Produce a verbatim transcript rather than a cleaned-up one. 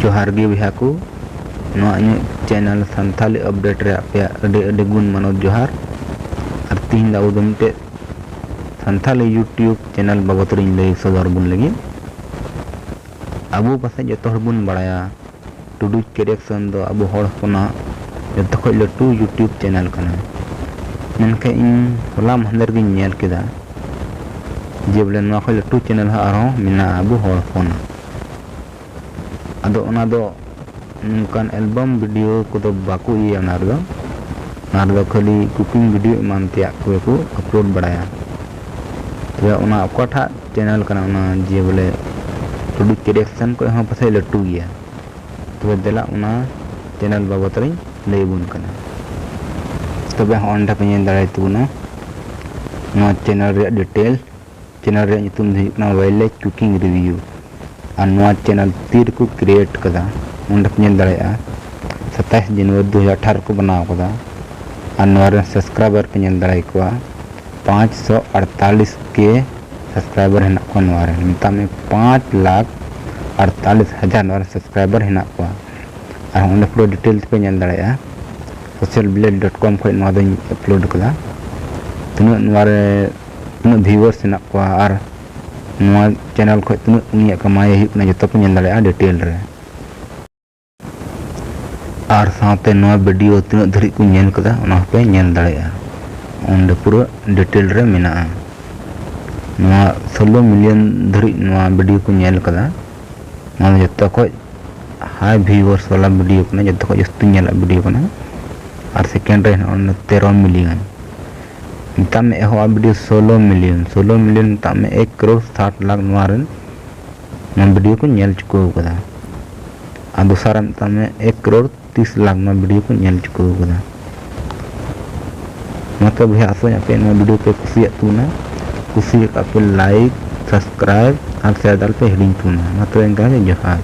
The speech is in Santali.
ᱡᱚᱦᱟᱨ ᱜᱮ ᱵᱚᱭᱦᱟ ᱠᱚ, ᱱᱚᱣᱟ ᱤᱧᱟᱹᱜ ᱪᱮᱱᱮᱞ ᱥᱟᱱᱛᱷᱟᱞᱤ ᱟᱯᱰᱮᱴ ᱨᱮ ᱟᱯᱮᱭᱟᱜ ᱟᱹᱰᱤ ᱟᱹᱰᱤ ᱜᱩᱱ ᱢᱟᱱᱚᱛ ᱡᱚᱦᱟᱨ᱾ ᱟᱨ ᱛᱤᱦᱤᱧ ᱫᱚ ᱟᱵᱚ ᱫᱚ ᱢᱤᱫᱴᱮᱡ ᱥᱟᱱᱛᱷᱟᱞᱤ YouTube ᱪᱮᱱᱮᱞ ᱵᱟᱵᱚᱛ ᱨᱤᱧ ᱞᱟᱹᱭ ᱥᱚᱫᱚᱨ ᱵᱚᱱ ᱞᱟᱹᱜᱤᱫ᱾ ᱟᱵᱚ ᱯᱟᱥᱮᱡ ᱡᱚᱛᱚ ᱦᱚᱲ ᱵᱚᱱ ᱵᱟᱲᱟᱭᱟ, ᱴᱩᱰᱩ ᱠᱨᱤᱭᱮᱥᱚᱱ ᱫᱚ ᱟᱵᱚ ᱦᱚᱲ ᱦᱚᱯᱚᱱᱟᱜ ᱡᱚᱛᱚ ᱠᱷᱚᱡ ᱞᱟᱹᱴᱩ YouTube ᱪᱮᱱᱮᱞ ᱠᱟᱱᱟ᱾ ᱢᱮᱱᱠᱷᱟᱱ ᱤᱧ ᱦᱚᱞᱟ ᱢᱟᱦᱫᱮᱨ ᱜᱤᱧ ᱧᱮᱞ ᱠᱮᱫᱟ ᱡᱮ ᱵᱚᱞᱮ ᱱᱚᱣᱟ ᱠᱷᱚᱡ ᱞᱟᱹᱴᱩ ᱪᱮᱱᱮᱞ ᱦᱚᱸ ᱟᱨᱦᱚᱸ ᱢᱮᱱᱟᱜᱼᱟ ᱟᱵᱚ ᱦᱚᱲ ᱦᱚᱯᱚᱱᱟᱜ᱾ ᱟᱫᱚ ᱚᱱᱟ ᱫᱚ ᱱᱚᱝᱠᱟᱱ ᱮᱞᱵᱟᱢ ᱵᱷᱤᱰᱤᱭᱳ ᱠᱚᱫᱚ ᱵᱟᱠᱚ ᱤᱭᱟᱹᱭᱟ᱾ ᱚᱱᱟ ᱨᱮᱫᱚ, ᱚᱱᱟ ᱨᱮᱫᱚ ᱠᱷᱟᱹᱞᱤ ᱠᱩᱠᱤᱝ ᱵᱷᱤᱰᱤᱭᱳ ᱮᱢᱟᱱ ᱛᱮᱭᱟᱜ ᱠᱚᱜᱮ ᱠᱚ ᱟᱯᱞᱳᱰ ᱵᱟᱲᱟᱭᱟ᱾ ᱛᱚᱵᱮ ᱚᱱᱟ ᱚᱠᱟᱴᱟᱜ ᱪᱮᱱᱮᱞ ᱠᱟᱱᱟ, ᱚᱱᱟ ᱡᱮ ᱵᱚᱞᱮ ᱴᱩᱰᱩ ᱠᱨᱤᱭᱮᱥᱚᱱ ᱠᱷᱚᱡ ᱦᱚᱸ ᱯᱟᱥᱮᱡ ᱞᱟᱹᱴᱩ ᱜᱮᱭᱟ᱾ ᱛᱚᱵᱮ ᱫᱮᱞᱟ ᱚᱱᱟ ᱪᱮᱱᱮᱞ ᱵᱟᱵᱚᱛ ᱨᱤᱧ ᱞᱟᱹᱭ ᱟᱵᱚᱱ ᱠᱟᱱᱟ᱾ ᱛᱚᱵᱮ ᱦᱚᱸ ᱚᱸᱰᱮ ᱯᱮ ᱧᱮᱞ ᱫᱟᱲᱮᱭᱟᱛᱟᱵᱚᱱᱟ ᱱᱚᱣᱟ ᱪᱮᱱᱮᱞ ᱨᱮᱭᱟᱜ ᱰᱤᱴᱮᱞ᱾ ᱪᱮᱱᱮᱞ ᱨᱮᱭᱟᱜ ᱧᱩᱛᱩᱢ ᱫᱚ ᱦᱩᱭᱩᱜ ᱠᱟᱱᱟ ᱣᱟᱭᱞᱮᱡ ᱠᱩᱠᱤᱝ ᱨᱤᱵᱷᱤᱭᱩ᱾ ᱟᱨ ᱱᱚᱣᱟ ᱪᱮᱱᱮᱞ ᱛᱤ ᱨᱮᱠᱚ ᱠᱨᱤᱭᱮᱴ ᱠᱟᱫᱟ, ᱚᱸᱰᱮ ᱯᱮ ᱧᱮᱞ ᱫᱟᱲᱮᱭᱟᱜᱼᱟ᱾ ᱥᱟᱛᱟᱭᱤᱥ ᱡᱟᱱᱩᱣᱟᱨᱤ ᱫᱩ ᱦᱟᱡᱟᱨ ᱟᱴᱷᱟᱨᱚ ᱨᱮᱠᱚ ᱵᱮᱱᱟᱣ ᱠᱟᱫᱟ᱾ ᱟᱨ ᱱᱚᱣᱟ ᱨᱮᱱ ᱥᱟᱵᱥᱠᱨᱟᱭᱵᱟᱨ ᱯᱮ ᱧᱮᱞ ᱫᱟᱲᱮᱭᱟᱠᱚᱣᱟ, ᱯᱟᱸᱪᱥᱚ ᱟᱴᱛᱟᱞᱤᱥ ᱠᱮ ᱥᱟᱵᱥᱠᱨᱟᱭᱵᱟᱨ ᱦᱮᱱᱟᱜ ᱠᱚᱣᱟ ᱱᱚᱣᱟ ᱨᱮ᱾ ᱢᱮᱛᱟᱜ ᱢᱮ ᱯᱟᱸᱪ ᱞᱟᱠᱷ ᱟᱴᱛᱟᱞᱤᱥ ᱦᱟᱡᱟᱨ ᱱᱚᱣᱟ ᱨᱮ ᱥᱟᱵᱥᱠᱨᱟᱭᱵᱟᱨ ᱦᱮᱱᱟᱜ ᱠᱚᱣᱟ᱾ ᱟᱨ ᱚᱸᱰᱮ ᱯᱩᱨᱟᱹ ᱰᱤᱴᱮᱞᱥ ᱯᱮ ᱧᱮᱞ ᱫᱟᱲᱮᱭᱟᱜᱼᱟ᱾ ᱥᱳᱥᱟᱞ ᱵᱞᱮᱰ ᱰᱚᱴ ᱠᱚᱢ ᱠᱷᱚᱱ ᱱᱚᱣᱟ ᱫᱚᱧ ᱟᱯᱞᱳᱰ ᱠᱟᱫᱟ᱾ ᱛᱤᱱᱟᱹᱜ ᱱᱚᱣᱟ ᱨᱮ, ᱛᱤᱱᱟᱹᱜ ᱵᱷᱤᱭᱩᱣᱟᱨᱥ ᱦᱮᱱᱟᱜ ᱠᱚᱣᱟ ᱟᱨ ᱱᱚᱣᱟ ᱪᱮᱱᱮᱞ ᱠᱷᱚᱱ ᱛᱤᱱᱟᱹᱜ ᱩᱱᱤᱭᱟᱜ ᱠᱟᱢᱟᱭ ᱦᱩᱭᱩᱜ ᱠᱟᱱᱟ, ᱡᱚᱛᱚ ᱯᱮ ᱧᱮᱞ ᱫᱟᱲᱮᱭᱟᱜᱼᱟ ᱰᱤᱴᱮᱞ ᱨᱮ᱾ ᱟᱨ ᱥᱟᱶᱛᱮ ᱱᱚᱣᱟ ᱵᱷᱤᱰᱤᱭᱳ ᱛᱤᱱᱟᱹᱜ ᱫᱷᱟᱹᱨᱤᱡ ᱠᱚ ᱧᱮᱞ ᱠᱟᱫᱟ, ᱚᱱᱟ ᱦᱚᱸᱯᱮ ᱧᱮᱞ ᱫᱟᱲᱮᱭᱟᱜᱼᱟ᱾ ᱚᱸᱰᱮ ᱯᱩᱨᱟᱹ ᱰᱤᱴᱮᱞ ᱨᱮ ᱢᱮᱱᱟᱜᱼᱟ᱾ ᱱᱚᱣᱟ ᱥᱳᱞᱳ ᱢᱤᱞᱤᱭᱚᱱ ᱫᱷᱟᱹᱨᱤᱡ ᱱᱚᱣᱟ ᱵᱷᱤᱰᱤᱭᱳ ᱠᱚ ᱧᱮᱞ ᱠᱟᱫᱟ᱾ ᱱᱚᱣᱟ ᱫᱚ ᱡᱚᱛᱚ ᱠᱷᱚᱡ ᱦᱟᱭ ᱵᱷᱤᱭᱩᱣᱟᱨᱥ ᱵᱟᱞᱟ ᱵᱷᱤᱰᱤᱭᱳ ᱠᱟᱱᱟ, ᱡᱚᱛᱚ ᱠᱷᱚᱡ ᱡᱟᱹᱥᱛᱤ ᱧᱮᱞᱟᱜ ᱵᱷᱤᱰᱤᱭᱳ ᱠᱟᱱᱟ᱾ ᱟᱨ ᱥᱮᱠᱮᱱᱰ ᱨᱮ ᱦᱮᱱᱟᱜᱼᱟ ᱚᱱᱟ ᱛᱮᱨᱚ ᱢᱤᱞᱤᱭᱚᱱ᱾ ᱢᱮᱛᱟᱜ ᱢᱮ ᱮᱦᱚᱵ ᱵᱷᱤᱰᱤᱭᱳ ᱥᱳᱞᱳ ᱢᱤᱞᱤᱭᱚᱱ, ᱥᱳᱞᱳ ᱢᱤᱞᱤᱭᱚᱱ ᱢᱮᱛᱟᱜ ᱢᱮ ᱮᱠ ᱠᱨᱳᱲ ᱥᱟᱴ ᱞᱟᱠᱷ ᱱᱚᱣᱟ ᱨᱮᱱ, ᱱᱚᱣᱟ ᱵᱷᱤᱰᱤᱭᱳ ᱠᱚ ᱧᱮᱞ ᱪᱩᱠᱟᱹᱣ ᱠᱟᱫᱟ᱾ ᱟᱨ ᱫᱚᱥᱟᱨ ᱨᱮ ᱢᱮᱛᱟᱜ ᱢᱮ ᱮᱠ ᱠᱨᱳᱲ ᱛᱤᱥ ᱞᱟᱠᱷ ᱱᱚᱣᱟ ᱵᱷᱤᱰᱤᱭᱳ ᱠᱚ ᱧᱮᱞ ᱪᱩᱠᱟᱹᱣ ᱠᱟᱫᱟ᱾ ᱢᱟ ᱛᱚᱵᱮ ᱵᱚᱭᱦᱟ, ᱟᱥᱚᱜ ᱟᱹᱧ ᱟᱯᱮ ᱱᱚᱣᱟ ᱵᱷᱤᱰᱤᱭᱳ ᱯᱮ ᱠᱩᱥᱤᱭᱟᱜ ᱛᱟᱵᱚᱱᱟ᱾ ᱠᱩᱥᱤ ᱟᱠᱟᱫ ᱯᱮ ᱞᱟᱭᱤᱠ, ᱥᱟᱵᱥᱠᱨᱟᱭᱤᱵ ᱟᱨ ᱥᱮᱭᱟᱨ ᱫᱚ ᱟᱞᱚᱯᱮ ᱦᱤᱲᱤᱧ ᱛᱟᱵᱚᱱᱟ᱾ ᱢᱟ ᱛᱚᱵᱮ ᱮᱱᱠᱟ ᱜᱮ ᱡᱚᱦᱟᱨ᱾